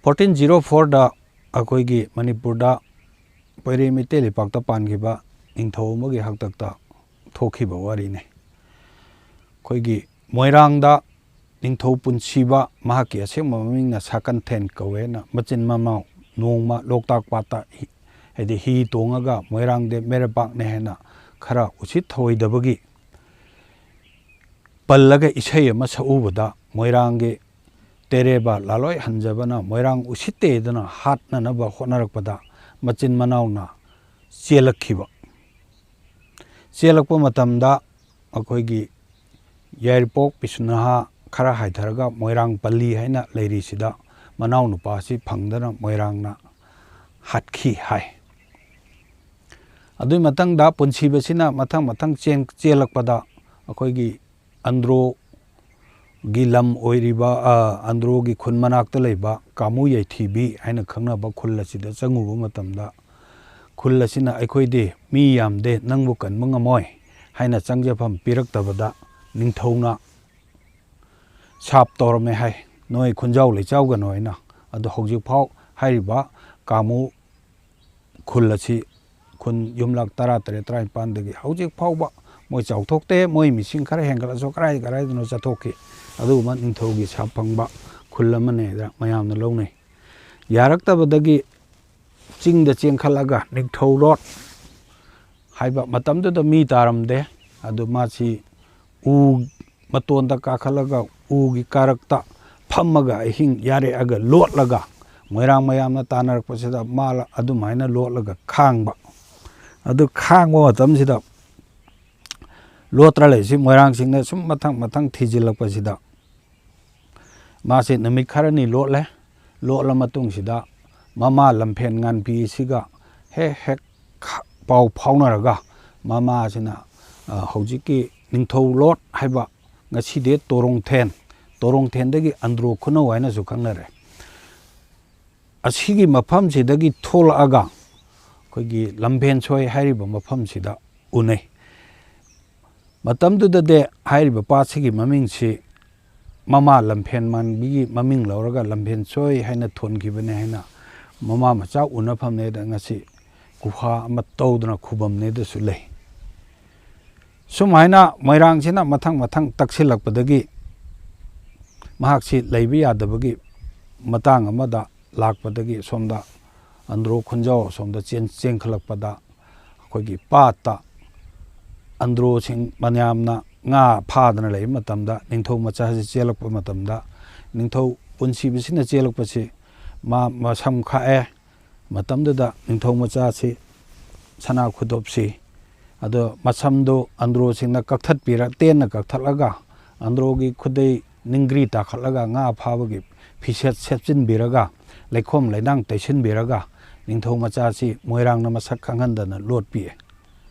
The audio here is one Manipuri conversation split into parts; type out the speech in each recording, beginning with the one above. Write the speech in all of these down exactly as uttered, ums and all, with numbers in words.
ꯐꯣꯔꯇꯤꯟ ꯖꯤꯔꯣ ꯐꯣꯔꯗ ꯑꯩꯈꯣꯏꯒꯤ ꯃꯅꯤꯄꯨꯔꯗ ꯄꯣꯏꯔꯩ ꯃꯩꯇꯩ ꯂꯩꯄꯥꯛꯇ ꯄꯥꯟꯈꯤꯕ ꯅꯤꯡꯊꯧ ꯑꯃꯒꯤ ꯍꯥꯛꯇꯛꯇ ꯊꯣꯛꯈꯤꯕ ꯋꯥꯔꯤꯅꯤ꯫ ꯑꯩꯈꯣꯏꯒꯤ ꯃꯣꯏꯔꯥꯡꯗ ꯅꯤꯡꯊꯧ ꯄꯨꯟꯁꯤꯕ, ꯃꯍꯥꯛꯀꯤ ꯑꯁꯦꯡꯕ ꯃꯃꯤꯡꯅ ꯁꯥꯀꯟꯊꯦꯟ ꯀꯧꯋꯦꯅ, ꯃꯆꯤꯟ ꯃꯅꯥꯎ ꯅꯣꯡꯃ ꯂꯣꯛꯇꯥꯛ ꯄꯥꯠꯇ ꯍꯤ-, ꯍꯥꯏꯗꯤ ꯍꯤ ꯇꯣꯡꯉꯒ ꯃꯣꯏꯔꯥꯡꯗꯤ ꯃꯩꯔꯥ ꯄꯥꯛꯅꯦ ꯍꯥꯏꯅ ꯈꯔ ꯎꯁꯤꯠ ꯊꯑꯣꯏꯗꯕꯒꯤ ꯄꯜꯂꯒ ꯏꯁꯩ ꯑꯃ ꯁꯛꯎꯕꯗ, ꯃꯣꯏꯔꯥꯡꯒꯤ ꯇꯦꯔꯦꯕꯥ ꯂꯥꯂꯣꯏ ꯍꯟꯖꯕꯅ ꯃꯣꯏꯔꯥꯡ ꯎꯁꯤꯠꯇꯦꯗꯅ ꯍꯥꯠꯅꯅꯕ ꯍꯣꯠꯅꯔꯛꯄꯗ, ꯃꯆꯤꯟ ꯃꯅꯥꯎꯅ ꯆꯦꯜꯂꯛꯈꯤꯕ꯫ ꯆꯦꯜꯂꯛꯄ ꯃꯇꯝꯗ ꯑꯩꯈꯣꯏꯒꯤ ꯌꯥꯏꯔꯤꯄꯣꯛ ꯄꯤꯁꯨꯅꯍꯥ ꯈꯔ ꯍꯥꯏꯊꯔꯒ ꯃꯣꯏꯔꯥꯡ ꯄꯜꯂꯤ ꯍꯥꯏꯅ ꯂꯩꯔꯤꯁꯤꯗ ꯃꯅꯥꯎꯅꯨꯄꯥꯁꯤ ꯐꯪꯗꯅ ꯃꯣꯏꯔꯥꯡꯅ ꯍꯥꯠꯈꯤ ꯍꯥꯏ꯫ ꯑꯗꯨꯒꯤ ꯃꯊꯪꯗ ꯄꯨꯟꯁꯤꯕꯁꯤꯅ ꯃꯊꯪ ꯃꯊꯪ ꯆꯦꯟ-, ꯆꯦꯜꯂꯛꯄꯗ ꯑꯩꯈꯣꯏꯒꯤ ꯑꯟꯗ꯭ꯔꯣꯒꯤ ꯂꯝ ꯑꯣꯏꯔꯤꯕ, ꯑ, ꯑꯟꯗ꯭ꯔꯣꯒꯤ ꯈꯨꯟ ꯃꯅꯥꯛꯇ ꯂꯩꯕ ꯀꯥꯃꯨ ꯌꯥꯏꯊꯤꯕꯤ ꯍꯥꯏꯅ ꯈꯪꯅꯕ ꯈꯨꯜ ꯑꯁꯤꯗ ꯆꯪꯉꯨꯕ ꯃꯇꯝꯗ, ꯈꯨꯜ ꯑꯁꯤꯅ "ꯑꯩꯈꯣꯏꯗꯤ ꯃꯤ ꯌꯥꯝꯗꯦ, ꯅꯪꯕꯨ ꯀꯟꯕ ꯉꯝꯃꯣꯏ" ꯍꯥꯏꯅ ꯆꯪꯖꯐꯝ ꯄꯤꯔꯛꯇꯕꯗ, ꯅꯤꯡꯊꯧꯅ ꯁꯥꯞ ꯇꯧꯔꯝꯃꯦ ꯍꯥꯏ, "ꯅꯣꯏ ꯈꯨꯟꯖꯥꯎ ꯂꯩꯆꯥꯎꯒꯅꯣ" ꯍꯥꯏꯅ꯫ ꯑꯗꯣ ꯍꯧꯖꯤꯛꯐꯥꯎ ꯍꯥꯏꯔꯤꯕ ꯀꯥꯃꯨ ꯈꯨꯜ ꯑꯁꯤ ꯈꯨꯟ ꯌꯨꯝꯂꯛ ꯇꯔꯥ ꯇꯔꯦꯠ, ꯇꯔꯥꯅꯤꯄꯥꯟꯗꯒꯤ ꯍꯧꯖꯤꯛ ꯐꯥꯎꯕ ꯃꯣꯏ ꯆꯥꯎꯊꯣꯛꯇꯦ꯫ ꯃꯣꯏ ꯃꯤꯁꯤꯡ ꯈꯔ ꯍꯦꯟꯒꯠꯂꯁꯨ ꯀꯔꯥꯏ ꯀꯔꯥꯏꯗꯅꯣ ꯆꯠꯊꯣꯛꯈꯤ꯫ ꯑꯗꯨꯒꯨꯝꯕ ꯅꯤꯡꯊꯧꯒꯤ ꯁꯥꯞ ꯐꯪꯕ ꯈꯨꯜ ꯑꯃꯅꯦꯅ ꯃꯌꯥꯝꯅ ꯂꯧꯅꯩ꯫ ꯌꯥꯔꯛꯇꯕꯗꯒꯤ ꯆꯤꯡꯗ ꯆꯦꯟꯈꯠꯂꯒ ꯅꯤꯡꯊꯧ ꯂꯣꯠ ꯍꯥꯏꯕ, ꯃꯇꯝꯗꯨꯗ ꯃꯤ ꯇꯥꯔꯝꯗꯦ꯫ ꯑꯗꯨ ꯃꯥꯁꯤ ꯎ ꯃꯇꯣꯟꯗ ꯀꯥꯈꯠꯂꯒ ꯎꯒꯤ ꯀꯥꯔꯛꯇ ꯐꯝꯃꯒ ꯑꯍꯤꯡ ꯌꯥꯔꯦꯛꯑꯒ ꯂꯣꯠꯂꯒ, ꯃꯣꯏꯔꯥꯡ ꯃꯌꯥꯝꯅ ꯇꯥꯟꯅꯔꯛꯄꯁꯤꯗ ꯃꯥ ꯑꯗꯨꯃꯥꯏꯅ ꯂꯣꯠꯂꯒ ꯈꯥꯡꯕ꯫ ꯑꯗꯨ ꯈꯥꯡꯕ ꯃꯇꯝꯁꯤꯗ ꯂꯣꯠꯇ꯭ꯔ ꯂꯩꯁꯤ ꯃꯣꯏꯔꯥꯡꯁꯤꯡꯅ ꯁꯨꯝ ꯃꯊꯪ ꯃꯊꯪ ꯊꯤꯖꯤꯜꯂꯛꯄꯁꯤꯗ, ꯃꯥꯁꯦ ꯅꯨꯃꯤꯠ ꯈꯔꯅꯤ ꯂꯣꯠꯂꯦ꯫ ꯂꯣꯠꯂ ꯃꯇꯨꯡꯁꯤꯗ ꯃꯃꯥ ꯂꯝꯐꯦꯟ ꯉꯥꯟꯕꯤ ꯑꯁꯤꯒ ꯍꯦꯛ ꯍꯦꯛ ꯈ-, ꯄꯥꯎ ꯐꯥꯎꯅꯔꯒ, ꯃꯃꯥꯁꯤꯅ, ꯑ, ꯍꯧꯖꯤꯛꯀꯤ ꯅꯤꯡꯊꯧ ꯂꯣꯠ ꯍꯥꯏꯕ, ꯉꯁꯤꯗꯤ ꯇꯣꯔꯣꯡꯊꯦꯟ, ꯇꯣꯔꯣꯡꯊꯦꯟꯗꯒꯤ ꯑꯟꯗ꯭ꯔꯣ ꯈꯨꯅꯧ ꯍꯥꯏꯅꯁꯨ ꯈꯪꯅꯔꯦ, ꯑꯁꯤꯒꯤ ꯃꯐꯝꯁꯤꯗꯒꯤ ꯊꯣꯛꯂꯛꯑꯒ ꯑꯩꯈꯣꯏꯒꯤ ꯂꯝꯐꯦꯟ ꯁꯣꯏ ꯍꯥꯏꯔꯤꯕ ꯃꯐꯝꯁꯤꯗ ꯎꯅꯩ꯫ ꯃꯇꯝꯗꯨꯗꯗꯤ ꯍꯥꯏꯔꯤꯕ ꯄꯥꯠꯁꯤꯒꯤ ꯃꯃꯤꯡꯁꯤ ꯃꯃꯥ ꯂꯝꯐꯦꯟ ꯃꯥꯟꯕꯤꯒꯤ ꯃꯃꯤꯡ ꯂꯧꯔꯒ ꯂꯝꯐꯦꯟ ꯁꯣꯏ ꯍꯥꯏꯅ ꯊꯣꯟꯈꯤꯕꯅꯤ ꯍꯥꯏꯅ ꯃꯃꯥ ꯃꯆꯥ ꯎꯅꯐꯝꯅꯦꯗ ꯉꯁꯤ ꯒꯨꯍꯥ ꯑꯃ ꯇꯧꯗꯨꯅ ꯈꯨꯕꯝꯅꯦꯗꯁꯨ ꯂꯩ꯫ ꯁꯨꯃꯥꯏꯅ ꯃꯣꯏꯔꯥꯡꯁꯤꯅ ꯃꯊꯪ ꯃꯊꯪ ꯇꯛꯁꯤꯜꯂꯛꯄꯗꯒꯤ ꯃꯍꯥꯛꯁꯤ ꯂꯩꯕ ꯌꯥꯗꯕꯒꯤ ꯃꯇꯥꯡ ꯑꯃꯗ ꯂꯥꯛꯄꯗꯒꯤ ꯁꯣꯝꯗ ꯑꯟꯗ꯭ꯔꯣ ꯈꯨꯟꯖꯥꯎ ꯑꯁꯣꯝꯗ ꯆꯦꯟ-, ꯆꯦꯟꯈꯠꯂꯛꯄꯗ ꯑꯩꯈꯣꯏꯒꯤ ꯄꯥꯠꯇ ꯑꯟꯗ꯭ꯔꯣꯁꯤꯡ ꯃꯌꯥꯝꯅ ꯉꯥ ꯐꯥꯗꯅ ꯂꯩꯕ ꯃꯇꯝꯗ ꯅꯤꯡꯊꯧ ꯃꯆꯥꯁꯤ ꯆꯦꯜꯂꯛꯄ ꯃꯇꯝꯗ ꯅꯤꯡꯊꯧ ꯄꯨꯟꯁꯤꯕꯁꯤꯅ ꯆꯦꯜꯂꯛꯄꯁꯤ ꯃꯥ ꯃꯁꯝ ꯈꯥꯛꯑꯦ꯫ ꯃꯇꯝꯗꯨꯗ ꯅꯤꯡꯊꯧ ꯃꯆꯥꯁꯤ ꯁꯅꯥ ꯈꯨꯗꯣꯞꯁꯤ ꯑꯗꯣ ꯃꯁꯝꯗꯨ ꯑꯟꯗ꯭ꯔꯣꯁꯤꯡꯅ ꯀꯛꯊꯠꯄꯤꯔ-, ꯇꯦꯟꯅ ꯀꯛꯊꯠꯂꯒ ꯑꯟꯗ꯭ꯔꯣꯒꯤ ꯈꯨꯗꯩ ꯅꯤꯡꯒ꯭ꯔꯤ ꯇꯥꯈꯠꯂꯒ ꯉꯥ ꯐꯥꯕꯒꯤ ꯐꯤꯁꯦꯠ ꯁꯦꯠꯆꯤꯟꯕꯤꯔꯒ ꯂꯩꯈꯣꯝ ꯂꯩꯅꯥꯡ ꯇꯩꯁꯤꯟꯕꯤꯔꯒ ꯅꯤꯡꯊꯧ ꯃꯆꯥꯁꯤ ꯃꯣꯏꯔꯥꯡꯅ ꯃꯁꯛ ꯈꯪꯍꯟꯗꯅ ꯂꯣꯠꯄꯤꯌꯦ꯫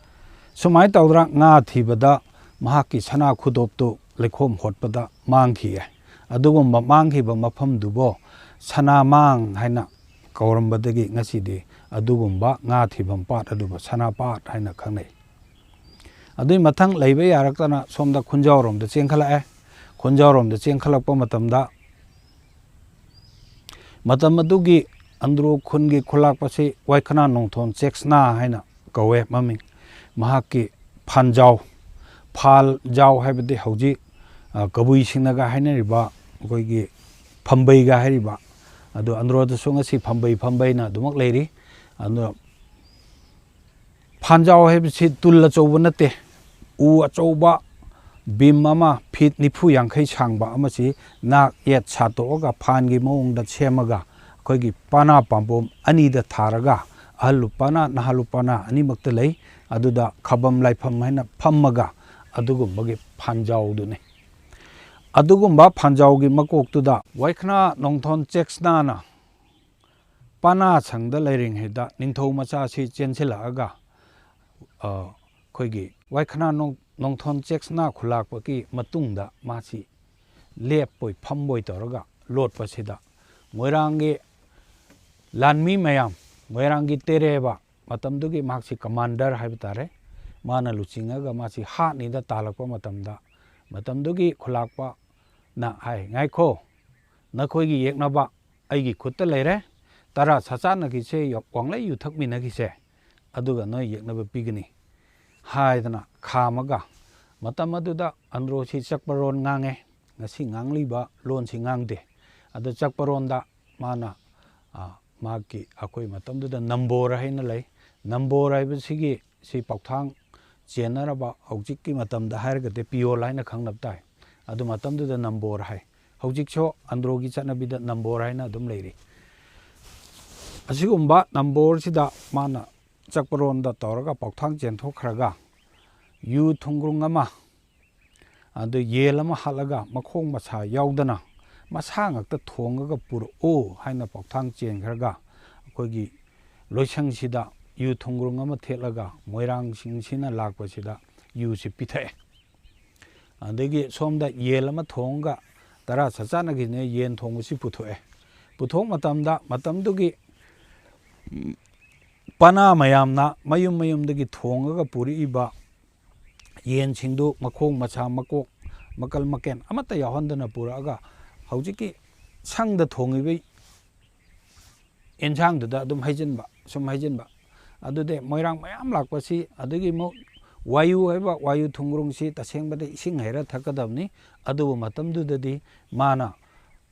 ꯁꯨꯃꯥꯏꯅ ꯇꯧꯗꯅ ꯉꯥ ꯊꯤꯕꯗ ꯃꯍꯥꯛꯀꯤ ꯁꯅꯥ ꯈꯨꯗꯣꯞꯇꯨ ꯂꯩꯈꯣꯝ ꯍꯣꯠꯄꯗ ꯃꯥꯡꯈꯤꯌꯦ꯫ ꯑꯗꯨꯒꯨꯝꯕ ꯃꯥꯡꯈꯤꯕ ꯃꯐꯝꯗꯨꯕꯨ ꯁꯅꯥꯃꯥꯡ ꯍꯥꯏꯅ ꯀꯧꯔꯝꯕꯗꯒꯤ ꯉꯁꯤꯗꯤ ꯑꯗꯨꯒꯨꯝꯕ ꯉꯥ ꯊꯤꯐꯝ ꯄꯥꯠ ꯑꯗꯨꯕꯨ ꯁꯅꯥ ꯄꯥꯠ ꯍꯥꯏꯅ ꯈꯪꯅꯩ꯫ ꯑꯗꯨꯏ ꯃꯊꯪ ꯂꯩꯕ ꯌꯥꯔꯛꯇꯅ ꯁꯣꯝꯗ ꯈꯨꯟꯖꯥꯎꯔꯣꯝꯗ ꯆꯦꯟꯈꯠꯂꯛꯑꯦ꯫ ꯈꯨꯟꯖꯥꯎꯔꯣꯝꯗ ꯆꯦꯟꯈꯠꯂꯛꯄ ꯃꯇꯝꯗ ꯃꯇꯝ ꯑꯗꯨꯒꯤ ꯑꯟꯗ꯭ꯔꯣ ꯈꯨꯟꯒꯤ ꯈꯨꯂꯥꯛꯄꯁꯤ ꯋꯥꯏꯈꯅꯥ ꯅꯣꯡꯊꯣꯟ ꯆꯦꯛꯁꯅꯥ ꯍꯥꯏꯅ ꯀꯧꯋꯦ ꯃꯃꯤꯡ꯫ ꯃꯍꯥꯛꯀꯤ ꯐꯥꯟꯖꯥꯎ, ꯐꯥꯜꯖꯥꯎ ꯍꯥꯏꯕꯗꯤ ꯍꯧꯖꯤꯛ, ꯑ, ꯀꯕꯨꯏꯁꯤꯡꯅꯒ ꯍꯥꯏꯅꯔꯤꯕ ꯑꯩꯈꯣꯏꯒꯤ ꯐꯝꯕꯩꯒ ꯍꯥꯏꯔꯤꯕ, ꯑꯗꯨ ꯑꯟꯗ꯭ꯔꯣꯗꯁꯨ ꯉꯁꯤ ꯐꯝꯕꯩ ꯐꯝꯕꯩꯅ ꯑꯗꯨꯃꯛ ꯂꯩꯔꯤ꯫ ꯑꯗꯨ ꯐꯥꯟꯖꯥꯎ ꯍꯥꯏꯕꯁꯤ ꯇꯨꯜ ꯑꯆꯧꯕ ꯅꯠꯇꯦ, ꯎ ꯑꯆꯧꯕ ꯕꯤꯝ ꯑꯃ ꯐꯤꯠ ꯅꯤꯐꯨ ꯌꯥꯡꯈꯩ ꯁꯥꯡꯕ ꯑꯃꯁꯤ ꯅꯥꯛ ꯌꯦꯠ ꯁꯥꯠꯇꯣꯛꯑꯒ ꯐꯥꯟꯒꯤ ꯃꯑꯣꯡꯗ ꯁꯦꯝꯃꯒ ꯑꯩꯈꯣꯏꯒꯤ ꯄꯅꯥ ꯄꯥꯝꯕꯣꯝ ꯑꯅꯤꯗ ꯊꯥꯔꯒ ꯑꯍꯜ ꯂꯨꯄꯥꯅ ꯅꯍꯥ ꯂꯨꯄꯥꯅ ꯑꯅꯤꯃꯛꯇ ꯂꯩ꯫ ꯑꯗꯨꯗ ꯈꯥꯕꯝ ꯂꯥꯏꯐꯝ ꯍꯥꯏꯅ ꯐꯝꯃꯒ ꯑꯗꯨꯒꯨꯝꯕꯒꯤ ꯐꯥꯟꯖꯥꯎꯗꯨꯅꯤ꯫ ꯑꯗꯨꯒꯨꯝꯕ ꯐꯥꯟꯖꯥꯎꯒꯤ ꯃꯀꯣꯛꯇꯨꯗ ꯋꯥꯏꯈꯅꯥ ꯅꯣꯡꯊꯣꯟ ꯆꯦꯛꯁꯅꯥꯅ ꯄꯅꯥ ꯁꯪꯗ ꯂꯩꯔꯤꯉꯩꯗ ꯅꯤꯡꯊꯧ ꯃꯆꯥꯁꯤ ꯆꯦꯟꯁꯤꯜꯂꯛꯑꯒ, ꯑ, ꯑꯩꯈꯣꯏꯒꯤ ꯋꯥꯏꯈꯅꯥ ꯅꯣꯡ-, ꯅꯣꯡꯊꯣꯟ ꯆꯦꯛꯁꯅꯥ ꯈꯨꯂꯥꯛꯄꯒꯤ ꯃꯇꯨꯡꯗ ꯃꯥꯁꯤ ꯂꯦꯞꯄꯣꯏ ꯐꯝꯕꯣꯏ ꯇꯧꯔꯒ ꯂꯣꯠꯄꯁꯤꯗ ꯃꯣꯏꯔꯥꯡꯒꯤ ꯂꯥꯟꯃꯤ ꯃꯌꯥꯝ, ꯃꯣꯏꯔꯥꯡꯒꯤ ꯇꯦꯔꯦꯕ, ꯃꯇꯝꯗꯨꯒꯤ ꯃꯍꯥꯛꯁꯤ ꯀꯃꯥꯟꯗꯔ ꯍꯥꯏꯕ ꯇꯥꯔꯦ, ꯃꯥꯅ ꯂꯨꯆꯤꯡꯉꯒ ꯃꯥꯁꯤ ꯍꯥꯠꯅꯤꯗ ꯇꯥꯜꯂꯛꯄ ꯃꯇꯝꯗ ꯃꯇꯝꯗꯨꯒꯤ ꯈꯨꯂꯥꯛꯄ ꯅ ꯍꯥꯏ, "ꯉꯥꯏꯈꯣ, ꯅꯈꯣꯏꯒꯤ ꯌꯦꯛꯅꯕ ꯑꯩꯒꯤ ꯈꯨꯠꯇ ꯂꯩꯔꯦ꯫ ꯇꯔꯥ ꯁꯆꯥꯠꯅꯈꯤꯁꯦ, ꯌ-, ꯋꯥꯡꯂꯩ ꯌꯨ ꯊꯛꯃꯤꯟꯅꯈꯤꯁꯦ, ꯑꯗꯨꯒ ꯅꯣꯏ ꯌꯦꯛꯅꯕ ꯄꯤꯒꯅꯤ" ꯍꯥꯏꯗꯅ ꯈꯥꯝꯃꯒ, ꯃꯇꯝ ꯑꯗꯨꯗ ꯑꯟꯗ꯭ꯔꯣꯁꯤ ꯆꯛꯄꯔꯣꯟ ꯉꯥꯡꯉꯦ꯫ ꯉꯁꯤ ꯉꯥꯡꯂꯤꯕ ꯂꯣꯟꯁꯤ ꯉꯥꯡꯗꯦ꯫ ꯑꯗ ꯆꯛꯄꯔꯣꯟꯗ ꯃꯥꯅ, ꯑ, ꯃꯍꯥꯛꯀꯤ, ꯑꯩꯈꯣꯏ ꯃꯇꯝꯗꯨꯗ ꯅꯝꯕꯣꯔ ꯍꯥꯏꯅ ꯂꯩ꯫ ꯅꯝꯕꯣꯔ ꯍꯥꯏꯕꯁꯤꯒꯤ, ꯁꯤ ꯄꯥꯎꯊꯥꯡ ꯆꯦꯟꯅꯔꯕ, ꯍꯧꯖꯤꯛꯀꯤ ꯃꯇꯝꯗ ꯍꯥꯏꯔꯒꯗꯤ ꯄꯤꯌꯣꯜ ꯍꯥꯏꯅ ꯈꯪꯅꯕ ꯇꯥꯏ꯫ ꯑꯗꯨ ꯃꯇꯝꯗꯨꯗ ꯅꯝꯕꯣꯔ ꯍꯥꯏ꯫ ꯍꯧꯖꯤꯛꯁꯨ ꯑꯟꯗ꯭ꯔꯣꯒꯤ ꯆꯠꯅꯕꯤꯗ ꯅꯝꯕꯣꯔ ꯍꯥꯏꯅ ꯑꯗꯨꯝ ꯂꯩꯔꯤ꯫ ꯑꯁꯤꯒꯨꯝꯕ ꯅꯝꯕꯣꯔꯁꯤꯗ ꯃꯥꯅ ꯆꯛꯄꯔꯣꯟꯗ ꯇꯧꯔꯒ ꯄꯥꯎꯊꯥꯡ ꯆꯦꯟꯊꯣꯛꯈ꯭ꯔꯒ, ꯌꯨ ꯊꯨꯡꯒ꯭ꯔꯨꯡ ꯑꯃ, ꯑꯗꯨ ꯌꯦꯟ ꯑꯃ ꯍꯥꯠꯂꯒ ꯃꯈꯣꯡ ꯃꯁꯥ ꯌꯥꯎꯗꯅ ꯃꯁꯥ ꯉꯥꯛꯇ ꯊꯣꯡꯉꯒ ꯄꯨꯔꯛꯎ ꯍꯥꯏꯅ ꯄꯥꯎꯊꯥꯡ ꯆꯦꯟꯈ꯭ꯔꯒ, ꯑꯩꯈꯣꯏꯒꯤ ꯂꯣꯏꯁꯪꯁꯤꯗ ꯌꯨ ꯊꯨꯡꯒ꯭ꯔꯨꯡ ꯑꯃ ꯊꯦꯠꯂꯒ ꯃꯣꯏꯔꯥꯡꯁꯤꯡꯁꯤꯅ ꯂꯥꯛꯄꯁꯤꯗ ꯌꯨꯁꯤ ꯄꯤꯊꯛꯑꯦ꯫ ꯑꯗꯒꯤ ꯁꯣꯝꯗ ꯌꯦꯟ ꯑꯃ ꯊꯣꯡꯉꯒ ꯇꯔꯥ ꯁꯆꯥꯠꯅꯈꯤꯅꯦ, ꯌꯦꯟ ꯊꯣꯡꯕꯁꯤ ꯄꯨꯊꯣꯛꯑꯦ꯫ ꯄꯨꯊꯣꯛ ꯃꯇꯝꯗ ꯃꯇꯝꯗꯨꯒꯤ, ꯎꯝ, ꯄꯅꯥ ꯃꯌꯥꯝꯅ ꯃꯌꯨꯝ ꯃꯌꯨꯝꯗꯒꯤ ꯊꯣꯡꯉꯒ ꯄꯨꯔꯛꯏꯕ ꯌꯦꯟꯁꯤꯡꯗꯨ ꯃꯈꯣꯡ, ꯃꯁꯥ, ꯃꯀꯣꯛ, ꯃꯀꯜ ꯃꯀꯦꯟ ꯑꯃꯠꯇ ꯌꯥꯎꯍꯟꯗꯅ ꯄꯨꯔꯛꯑꯒ ꯍꯧꯖꯤꯛꯀꯤ ꯁꯪꯗ ꯊꯣꯡꯉꯤꯕ ꯑꯦꯟꯁꯥꯡꯗꯨꯗ ꯑꯗꯨꯝ ꯍꯩꯖꯤꯟꯕ, ꯁꯨꯝ ꯍꯩꯖꯤꯟꯕ꯫ ꯑꯗꯨꯗꯤ ꯃꯣꯏꯔꯥꯡ ꯃꯌꯥꯝ ꯂꯥꯛꯄꯁꯤ, ꯑꯗꯨꯒꯤ ꯑꯃꯨꯛ ꯋꯥꯌꯨ ꯍꯥꯏꯕ ꯋꯥꯌꯨ ꯊꯨꯡꯒ꯭ꯔꯨꯡꯁꯤ ꯇꯁꯦꯡꯕꯗꯤ ꯏꯁꯤꯡ ꯍꯩꯔ ꯊꯛꯀꯗꯕꯅꯤ꯫ ꯑꯗꯨꯕꯨ ꯃꯇꯝꯗꯨꯗꯗꯤ ꯃꯥꯅ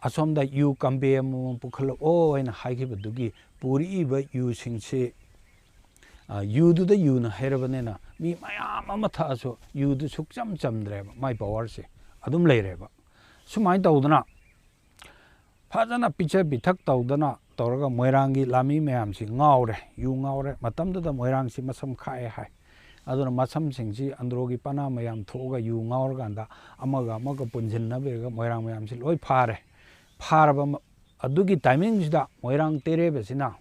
ꯑꯁꯣꯝꯗ ꯌꯨ ꯀꯝꯕꯦ ꯑꯃꯃꯝ ꯄꯨꯈꯠꯂꯛꯑꯣ ꯍꯥꯏꯅ ꯍꯥꯏꯈꯤꯕꯗꯨꯒꯤ ꯄꯨꯔꯛꯏꯕ ꯌꯨꯁꯤꯡꯁꯤ, ꯑ, ꯌꯨꯗꯨꯗ ꯌꯨꯅ ꯍꯩꯔꯕꯅꯤꯅ ꯃꯤ ꯃꯌꯥꯝ ꯑꯃ ꯊꯛꯑꯁꯨ ꯌꯨꯗꯨ ꯁꯨꯛꯆꯝ ꯆꯝꯗ꯭ꯔꯦꯕ, ꯃꯥꯏ ꯄꯋꯥꯔꯁꯦ ꯑꯗꯨꯝ ꯂꯩꯔꯦꯕ꯫ ꯁꯨꯃꯥꯏꯅ ꯇꯧꯗꯅ ꯐꯖꯅ ꯄꯤꯖ ꯄꯤꯊꯛ ꯇꯧꯗꯅ ꯇꯧꯔꯒ ꯃꯣꯏꯔꯥꯡꯒꯤ ꯂꯥꯃꯤ ꯃꯌꯥꯝꯁꯤ ꯉꯥꯎꯔꯦ, ꯌꯨ ꯉꯥꯎꯔꯦ꯫ ꯃꯇꯝꯗꯨꯗ ꯃꯣꯏꯔꯥꯡꯁꯤ ꯃꯁꯝ ꯈꯥꯛꯑꯦ ꯍꯥꯏ꯫ ꯑꯗꯨꯅ ꯃꯁꯝꯁꯤꯡꯁꯤ ꯑꯟꯗ꯭ꯔꯣꯒꯤ ꯄꯅꯥ ꯃꯌꯥꯝ ꯊꯣꯛꯑꯒ ꯌꯨ ꯉꯥꯎꯔꯀꯥꯟꯗ ꯑꯃꯒ ꯑꯃꯒ ꯄꯨꯟꯁꯤꯟꯅꯕꯤꯔꯒ ꯃꯣꯏꯔꯥꯡ ꯃꯌꯥꯝꯁꯤ ꯂꯣꯏ ꯐꯥꯔꯦ꯫ ꯐꯥꯔꯕ ꯃ-, ꯑꯗꯨꯒꯤ ꯇꯥꯏꯃꯤꯡꯁꯤꯗ ꯃꯣꯏꯔꯥꯡ ꯇꯦꯔꯦꯕꯁꯤꯅ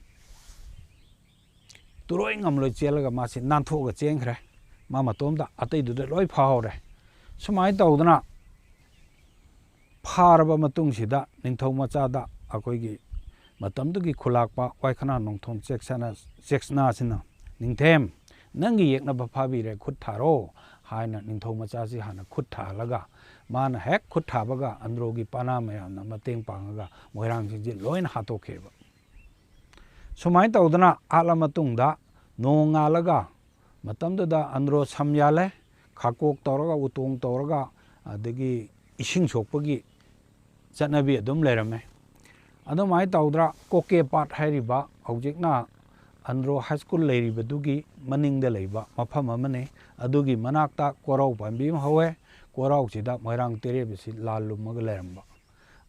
ꯇꯨꯔꯣꯏ ꯉꯝꯂꯣꯏ ꯆꯦꯜꯂꯒ ꯃꯥꯁꯤ ꯅꯥꯟꯊꯣꯛꯑꯒ ꯆꯦꯟꯈ꯭ꯔꯦ꯫ ꯃꯥ ꯃꯇꯣꯝꯗ, ꯑꯇꯩꯗꯨꯗ ꯂꯣꯏ ꯐꯥꯍꯧꯔꯦ꯫ ꯁꯨꯃꯥꯏꯅ ꯇꯧꯗꯅ ꯐꯥꯔꯕ ꯃꯇꯨꯡꯁꯤꯗ ꯅꯤꯡꯊꯧ ꯃꯆꯥꯗ ꯑꯩꯈꯣꯏꯒꯤ ꯃꯇꯝꯗꯨꯒꯤ ꯈꯨꯂꯥꯛꯄ ꯋꯥꯏꯈꯅꯥ ꯅꯣꯡꯊꯣꯝ ꯆꯦꯛꯁꯅ-, ꯆꯦꯛꯁꯅꯥꯁꯤꯅ, "ꯅꯤꯡꯊꯦꯝ, ꯅꯪꯒꯤ ꯌꯦꯛꯅꯕ ꯐꯥꯕꯤꯔꯦ, ꯈꯨꯠ ꯊꯥꯔꯣ" ꯍꯥꯏꯅ ꯅꯤꯡꯊꯧ ꯃꯆꯥꯁꯤ ꯍꯥꯟꯅ ꯈꯨꯠ ꯊꯥꯍꯜꯂꯒ ꯃꯥꯅ ꯍꯦꯛ ꯈꯨꯠ ꯊꯥꯕꯒ ꯑꯟꯗ꯭ꯔꯣꯒꯤ ꯄꯅꯥ ꯃꯌꯥꯝꯅ ꯃꯇꯦꯡ ꯄꯥꯡꯉꯒ ꯃꯣꯏꯔꯥꯡꯁꯤꯡꯁꯤ ꯂꯣꯏꯅ ꯍꯥꯠꯇꯣꯛꯈꯤꯕ꯫ ꯁꯨꯃꯥꯏꯅ ꯇꯧꯗꯅ ꯍꯥꯠꯂ ꯃꯇꯨꯡꯗ ꯅꯣꯡ ꯉꯥꯜꯂꯒ ꯃꯇꯝꯗꯨꯗ ꯑꯟꯗ꯭ꯔꯣ ꯁꯝ ꯌꯥꯜꯂꯦ, ꯈꯥꯀꯣꯛ ꯇꯧꯔꯒ, ꯎꯇꯣꯡ ꯇꯧꯔꯒ, ꯑꯗꯒꯤ ꯏꯁꯤꯡ ꯁꯣꯛꯄꯒꯤ ꯆꯠꯅꯕꯤ ꯑꯗꯨꯝ ꯂꯩꯔꯝꯃꯦ꯫ ꯑꯗꯨꯃꯥꯏꯅ ꯇꯧꯗ꯭ꯔꯥ, ꯀꯣꯀꯦ ꯄꯥꯠ ꯍꯥꯏꯔꯤꯕ ꯍꯧꯖꯤꯛꯅ ꯑꯟꯗ꯭ꯔꯣ ꯍꯥꯏ ꯁ꯭ꯀꯨꯜ ꯂꯩꯔꯤꯕꯗꯨꯒꯤ ꯃꯅꯤꯡꯗ ꯂꯩꯕ ꯃꯐꯝ ꯑꯃꯅꯤ꯫ ꯑꯗꯨꯒꯤ ꯃꯅꯥꯛꯇ ꯀꯣꯔꯧ ꯄꯥꯝꯕꯤ ꯑꯃ ꯍꯧꯋꯦ꯫ ꯀꯣꯔꯧꯁꯤꯗ ꯃꯣꯏꯔꯥꯡ ꯇꯦꯔꯦꯕꯁꯤ ꯂꯥꯜ ꯂꯨꯝꯃꯒ ꯂꯩꯔꯝꯕ꯫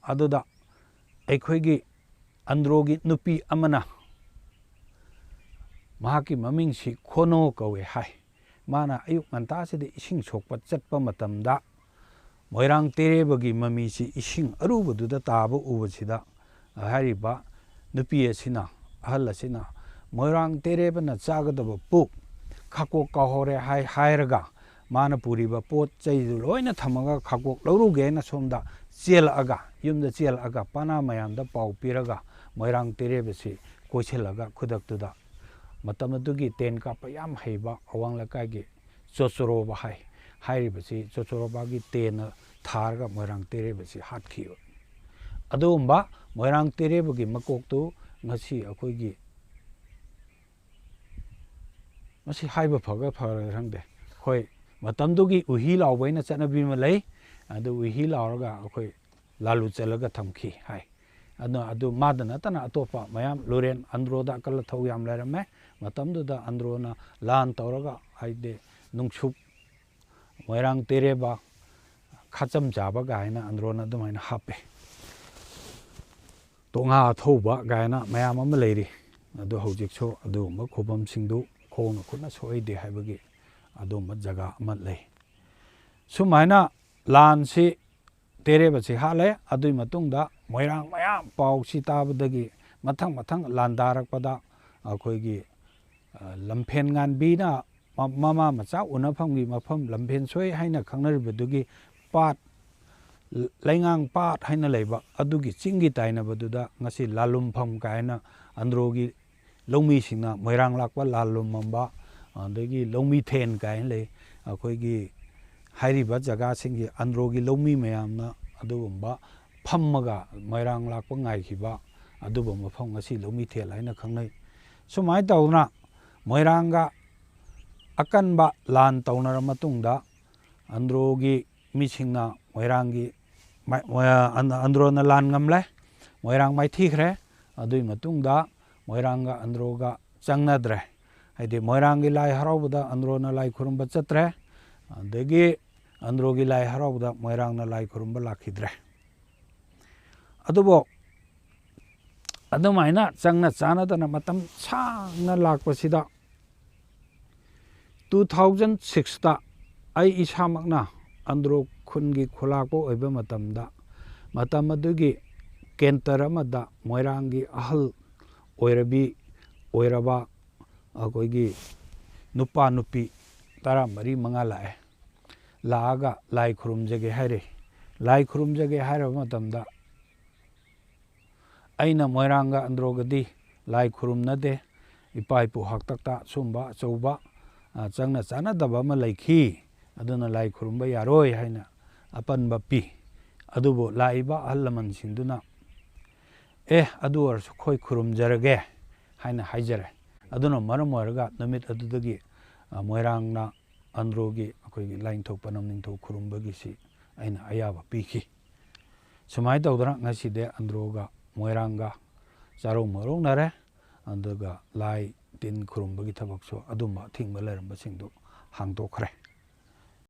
ꯑꯗꯨꯗ ꯑꯩꯈꯣꯏꯒꯤ ꯑꯟꯗ꯭ꯔꯣꯒꯤ ꯅꯨꯄꯤ ꯑꯃꯅ, ꯃꯍꯥꯛꯀꯤ ꯃꯃꯤꯡꯁꯤ ꯈꯣꯅꯣ ꯀꯧꯋꯦ ꯍꯥꯏ꯫ ꯃꯥꯅ ꯑꯌꯨꯛ ꯉꯟꯇꯥꯁꯤꯗ ꯏꯁꯤꯡ ꯁꯣꯛꯄ ꯆꯠꯄ ꯃꯇꯝꯗ ꯃꯣꯏꯔꯥꯡ ꯇꯦꯔꯦꯕꯒꯤ ꯃꯃꯤꯁꯤ ꯏꯁꯤꯡ ꯑꯔꯨꯕꯗꯨꯗ ꯇꯥꯕ ꯎꯕꯁꯤꯗ ꯍꯥꯏꯔꯤꯕ ꯅꯨꯄꯤ ꯑꯁꯤꯅ, ꯑꯍꯜ ꯑꯁꯤꯅ, "ꯃꯣꯏꯔꯥꯡ ꯇꯦꯔꯦꯕꯅ ꯆꯥꯒꯗꯕ ꯄꯨꯛ ꯈꯥꯀꯣꯛ ꯀꯥꯎꯍꯧꯔꯦ" ꯍꯥꯏ ꯍꯥꯏꯔꯒ ꯃꯥꯅ ꯄꯨꯔꯤꯕ ꯄꯣꯠ ꯆꯩꯗꯨ ꯂꯣꯏꯅ ꯊꯝꯃꯒ ꯈꯥꯀꯣꯛ ꯂꯧꯔꯨꯒꯦ ꯍꯥꯏꯅ ꯁꯣꯝꯗ ꯆꯦꯜꯂꯛꯑꯒ, ꯌꯨꯝꯗ ꯆꯦꯜꯂꯛꯑꯒ ꯄꯅꯥ ꯃꯌꯥꯝꯗ ꯄꯥꯎ ꯄꯤꯔꯒ ꯃꯣꯏꯔꯥꯡ ꯇꯦꯔꯦꯕꯁꯤ ꯀꯣꯏꯁꯤꯜꯂꯒ ꯈꯨꯗꯛꯇꯨꯗ ꯃꯇꯝ ꯑꯗꯨꯒꯤ ꯇꯦꯟ ꯀꯥꯞꯄ ꯌꯥꯝ ꯍꯩꯕ ꯑꯋꯥꯡ ꯂꯩꯀꯥꯏꯒꯤ ꯆꯣꯆꯣꯔꯣꯕꯥ ꯍꯥꯏ, ꯍꯥꯏꯔꯤꯕꯁꯤ ꯆꯣꯆꯣꯔꯣꯕꯥꯒꯤ ꯇꯦꯟꯅ ꯊꯥꯔꯒ ꯃꯣꯏꯔꯥꯡ ꯇꯦꯔꯦꯕꯁꯤ ꯍꯥꯠꯈꯤꯕ꯫ ꯑꯗꯨꯒꯨꯝꯕ ꯃꯣꯏꯔꯥꯡ ꯇꯦꯔꯦꯕꯒꯤ ꯃꯀꯣꯛꯇꯨ ꯉꯁꯤ ꯑꯩꯈꯣꯏꯒꯤ, ꯃꯁꯤ ꯍꯥꯏꯕ ꯐꯒ ꯐꯔꯒ ꯈꯪꯗꯦ, ꯑꯩꯈꯣꯏ ꯃꯇꯝꯗꯨꯒꯤ ꯎꯍꯤ ꯂꯥꯎꯕ ꯍꯥꯏꯅ ꯆꯠꯅꯕꯤ ꯑꯃ ꯂꯩ꯫ ꯑꯗꯨ ꯎꯍꯤ ꯂꯥꯎꯔꯒ ꯑꯩꯈꯣꯏ ꯂꯥꯂꯨ ꯆꯠꯂꯒ ꯊꯝꯈꯤ ꯍꯥꯏ꯫ ꯑꯗꯨ, ꯑꯗꯨ ꯃꯥꯗ ꯅꯠꯇꯅ ꯑꯇꯣꯞꯄ ꯃꯌꯥꯝ, ꯂꯨꯔꯦꯟ ꯑꯟꯗ꯭ꯔꯣꯗ ꯑꯀꯜ ꯑꯊꯧ ꯌꯥꯝ ꯂꯩꯔꯝꯃꯦ꯫ ꯃꯇꯝꯗꯨꯗ ꯑꯟꯗ꯭ꯔꯣꯅ ꯂꯥꯟ ꯇꯧꯔꯒ, ꯍꯥꯏꯗꯤ, ꯅꯨꯡꯁꯨꯞ, ꯃꯣꯏꯔꯥꯡ ꯇꯦꯔꯦꯕ, ꯈꯥꯆꯝ ꯆꯥꯕ ꯀꯥꯏꯅ ꯑꯟꯗ꯭ꯔꯣꯅ ꯑꯗꯨꯃꯥꯏꯅ ꯍꯥꯞꯄꯦ꯫ ꯇꯣꯉꯥ ꯑꯊꯧꯕ ꯀꯥꯏꯅ ꯃꯌꯥꯝ ꯑꯃ ꯂꯩꯔꯤ꯫ ꯑꯗꯨ ꯍꯧꯖꯤꯛꯁꯨ ꯑꯗꯨꯒꯨꯝꯕ ꯈꯨꯕꯝꯁꯤꯡꯗꯨ ꯈꯣꯡꯅ ꯈꯨꯠꯅ ꯁꯣꯛꯏꯗꯦ ꯍꯥꯏꯕꯒꯤ ꯑꯗꯨꯒꯨꯝꯕ ꯖꯒꯥ ꯑꯃ ꯂꯩ꯫ ꯁꯨꯃꯥꯏꯅ ꯂꯥꯟꯁꯤ ꯇꯦꯔꯦꯕꯁꯤ ꯍꯥꯠꯂꯦ꯫ ꯑꯗꯨꯒꯤ ꯃꯇꯨꯡꯗ ꯃꯣꯏꯔꯥꯡ ꯃꯌꯥꯝ ꯄꯥꯎꯁꯤ ꯇꯥꯕꯗꯒꯤ ꯃꯊꯪ ꯃꯊꯪ ꯂꯥꯟꯗꯥꯔꯛꯄꯗ ꯑꯩꯈꯣꯏꯒꯤ, ꯑ, ꯂꯝꯐꯦꯟ ꯉꯥꯟꯕꯤꯅ ꯃ-, ꯃꯃꯥ ꯃꯆꯥ ꯎꯅꯐꯝꯒꯤ ꯃꯐꯝ ꯂꯝꯐꯦꯟ ꯁꯣꯏ ꯍꯥꯏꯅ ꯈꯪꯅꯔꯤꯕꯗꯨꯒꯤ ꯄꯥꯠ, ꯂꯩꯉꯥꯡ ꯄꯥꯠ ꯍꯥꯏꯅ ꯂꯩꯕ ꯑꯗꯨꯒꯤ ꯆꯤꯡꯒꯤ ꯇꯥꯏꯅꯕꯗꯨꯗ ꯉꯁꯤ ꯂꯥꯂꯨꯝꯐꯝ ꯀꯥꯏꯅ ꯑꯟꯗ꯭ꯔꯣꯒꯤ ꯂꯧꯃꯤꯁꯤꯡꯅ ꯃꯣꯏꯔꯥꯡ ꯂꯥꯛꯄ ꯂꯥꯜ ꯂꯨꯝꯃꯝꯕ, ꯑꯗꯒꯤ ꯂꯧꯃꯤꯊꯦꯟ ꯀꯥꯏꯅ ꯂꯩ, ꯑꯩꯈꯣꯏꯒꯤ, ꯍꯥꯏꯔꯤꯕ ꯖꯒꯥꯁꯤꯡꯒꯤ ꯑꯟꯗ꯭ꯔꯣꯒꯤ ꯂꯧꯃꯤ ꯃꯌꯥꯝꯅ ꯑꯗꯨꯒꯨꯝꯕ ꯐꯝꯃꯒ ꯃꯣꯏꯔꯥꯡ ꯂꯥꯛꯄ ꯉꯥꯏꯈꯤꯕ ꯑꯗꯨꯕꯨ ꯃꯐꯝ ꯉꯁꯤ ꯂꯧꯃꯤꯊꯦꯜ ꯍꯥꯏꯅ ꯈꯪꯅꯩ꯫ ꯁꯨꯃꯥꯏꯅ ꯇꯧꯗꯅ ꯃꯣꯏꯔꯥꯡꯒ ꯑꯀꯟꯕ ꯂꯥꯟ ꯇꯧꯅꯔ ꯃꯇꯨꯡꯗ ꯑꯟꯗ꯭ꯔꯣꯒꯤ ꯃꯤꯁꯤꯡꯅ ꯃꯣꯏꯔꯥꯡꯒꯤ ꯃꯥꯏ-, ꯃꯣꯏ-, ꯑꯟ-, ꯑꯟꯗ꯭ꯔꯣꯅ ꯂꯥꯟ ꯉꯝꯂꯦ, ꯃꯣꯏꯔꯥꯡ ꯃꯥꯏꯊꯤꯈ꯭ꯔꯦ꯫ ꯑꯗꯨꯒꯤ ꯃꯇꯨꯡꯗ ꯃꯣꯏꯔꯥꯡꯒ ꯑꯟꯗ꯭ꯔꯣꯒ ꯆꯪꯅꯗ꯭ꯔꯦ꯫ ꯍꯥꯏꯗꯤ ꯃꯣꯏꯔꯥꯡꯒꯤ ꯂꯥꯏ ꯍꯔꯥꯎꯕꯗ ꯑꯟꯗ꯭ꯔꯣꯅ ꯂꯥꯏ ꯈꯨꯔꯨꯝꯕ ꯆꯠꯇ꯭ꯔꯦ, ꯑꯗꯒꯤ ꯑꯟꯗ꯭ꯔꯣꯒꯤ ꯂꯥꯏ ꯍꯔꯥꯎꯕꯗ ꯃꯣꯏꯔꯥꯡꯅ ꯂꯥꯏ ꯈꯨꯔꯨꯝꯕ ꯂꯥꯛꯈꯤꯗ꯭ꯔꯦ꯫ ꯑꯗꯨꯕꯨ ꯑꯗꯨꯃꯥꯏꯅ ꯆꯪꯅ ꯆꯥꯟꯅꯗꯅ ꯃꯇꯝ ꯁꯥꯡꯅ ꯂꯥꯛꯄꯁꯤꯗ, ꯇꯨ ꯊꯥꯎꯖꯟ ꯁꯤꯛꯁꯇ ꯑꯩ ꯏꯁꯥꯃꯛꯅ ꯑꯟꯗ꯭ꯔꯣ ꯈꯨꯟꯒꯤ ꯈꯨꯂꯥꯛꯄ ꯑꯣꯏꯕ ꯃꯇꯝꯗ, ꯃꯇꯝ ꯑꯗꯨꯒꯤ ꯀꯦꯟꯇꯔ ꯑꯃꯗ ꯃꯣꯏꯔꯥꯡꯒꯤ ꯑꯍꯜ ꯑꯣꯏꯔꯕꯤ ꯑꯣꯏꯔꯕ ꯑꯩꯈꯣꯏꯒꯤ ꯅꯨꯄꯥ ꯅꯨꯄꯤ ꯇꯔꯥꯃꯔꯤ ꯃꯉꯥ ꯂꯥꯛꯑꯦ꯫ ꯂꯥꯛꯑꯒ ꯂꯥꯏ ꯈꯨꯔꯨꯝꯖꯒꯦ ꯍꯥꯏꯔꯦ꯫ ꯂꯥꯏ ꯈꯨꯔꯨꯝꯖꯒꯦ ꯍꯥꯏꯔꯕ ꯃꯇꯝꯗ ꯑꯩꯅ ꯃꯣꯏꯔꯥꯡꯒ ꯑꯟꯗ꯭ꯔꯣꯒꯗꯤ ꯂꯥꯏ ꯈꯨꯔꯨꯝꯅꯗꯦ, ꯏꯄꯥ ꯏꯄꯨ ꯍꯥꯛꯇꯛꯇ ꯁꯨꯝꯕ ꯑꯆꯧꯕ, ꯑ, ꯆꯪꯅ ꯆꯥꯟꯅꯗꯕ ꯑꯃ ꯂꯩꯈꯤ, ꯑꯗꯨꯅ ꯂꯥꯏ ꯈꯨꯔꯨꯝꯕ ꯌꯥꯔꯣꯏ ꯍꯥꯏꯅ ꯑꯄꯟꯕ ꯄꯤ꯫ ꯑꯗꯨꯕꯨ ꯂꯥꯛꯏꯕ ꯑꯍꯜ ꯂꯃꯟꯁꯤꯡꯗꯨꯅ, "ꯑꯦ, ꯑꯗꯨ ꯑꯣꯏꯔꯁꯨ ꯑꯩꯈꯣꯏ ꯈꯨꯔꯨꯝꯖꯔꯒꯦ" ꯍꯥꯏꯅ ꯍꯥꯏꯖꯔꯦ꯫ ꯑꯗꯨꯅ ꯃꯔꯝ ꯑꯣꯏꯔꯒ ꯅꯨꯃꯤꯠ ꯑꯗꯨꯗꯒꯤ, ꯑ, ꯃꯣꯏꯔꯥꯡꯅ ꯑꯟꯗ꯭ꯔꯣꯒꯤ ꯑꯩꯈꯣꯏꯒꯤ ꯂꯥꯏꯅꯤꯡꯊꯧ ꯄꯅꯝ ꯅꯤꯡꯊꯧ ꯈꯨꯔꯨꯝꯕꯒꯤꯁꯤ ꯑꯩꯅ ꯑꯌꯥꯕ ꯄꯤꯈꯤ꯫ ꯁꯨꯃꯥꯏꯅ ꯇꯧꯗꯅ ꯉꯁꯤꯗꯤ ꯑꯟꯗ꯭ꯔꯣꯒ ꯃꯣꯏꯔꯥꯡꯒ ꯆꯥꯔꯧ ꯃꯔꯧꯅꯔꯦ꯫ ꯑꯗꯨꯒ ꯂꯥꯏ ꯇꯤꯟ ꯈꯨꯔꯨꯝꯕꯒꯤ ꯊꯕꯛꯁꯨ ꯑꯗꯨꯝꯕ ꯑꯊꯤꯡꯕ ꯂꯩꯔꯝꯕꯁꯤꯡꯗꯨ ꯍꯥꯡꯗꯣꯛꯈ꯭ꯔꯦ꯫